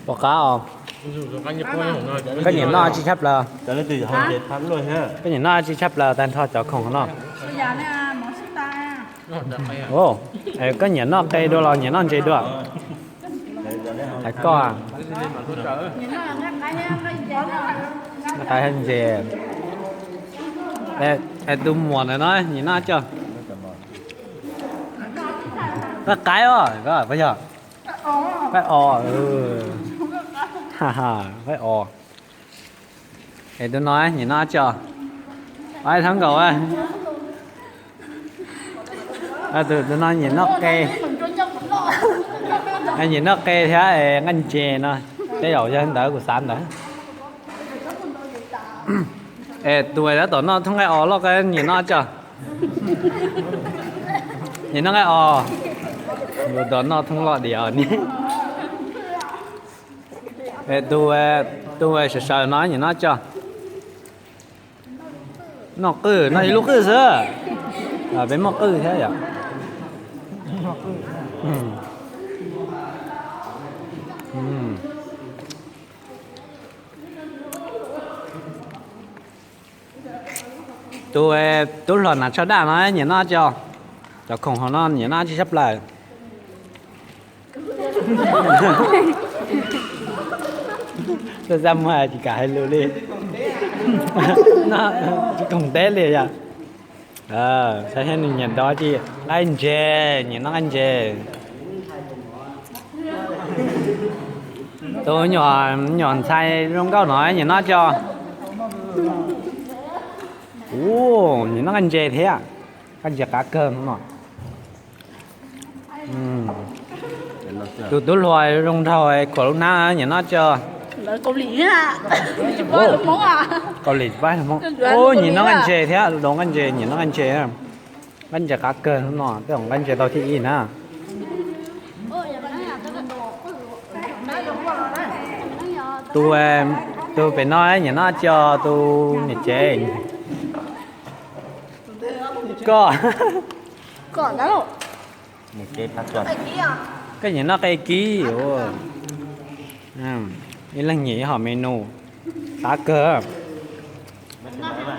Pom qab os. Koj nyiam noj tsi tshaj plaws? Koj nyiam noj tsi tshaj plaws tag nrho cov khoom no? Koj nyiam noj qe dua los nyiam noj ntses dua? Hais koj. Noj qe ntses. Es tus muam ntawd no nyiam noj tsi? Noj qaib os, koj puas yog? Qaib os. Qaib os. Es tus no nyiam noj tsi? Ib thab nkaus. Tus no nyiam noj qe. Nyiam noj qe thiab nqaij ntses no. Tej zaum yog ntawd kuv xav ntawd. Es tus uas tab tom noj thooj nqaij os loj nyiam noj tsi? Nyiam noj nqaij os. Tus tab tom noj thooj loj diam ni. Tus, tus sawv sawv no nyiam noj tsi? Noj qwj, noj ib lub qwj xwb. Peb muaj qwj thiab yom. Tus, tus hluas hnav tsho daj no nyiam noj tsi? Cov khoom hauv no nyiam noj tsi tshaj plaws? Xaj muag tsis kam hais lus li. Tsis khoom teb li yom. Saib thiab nws nyiam dov tsi? Nqaij ntses, nyiam noj nqaij ntses. Tus nyuam ntxhais zoo nkauj no nyiam noj tsi? Ua, nyiam noj nqaij ntses thiab. Nqaij ntses qab kawg no. Tus tub hluas zoo nraug khuam lub hnab nyiam noj tsi? Kaus lim, Hmoob. Nyiam noj nqaij ntses thiab, dov nqaij ntses, nyiam noj nqaij ntses. Nqaij ntses qab kawg no, tej zaum nqaij ntses tau thib ib na. Tus, tus pem no nyiam noj tsi? Tus niam tsev. Koj. Koj nyiam noj qe kib. Ib leeg nyiam ib hom menu qab kawg.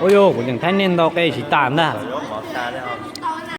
Ua, yog kuv tseem thaij nej ntau qe tsis tas ntag.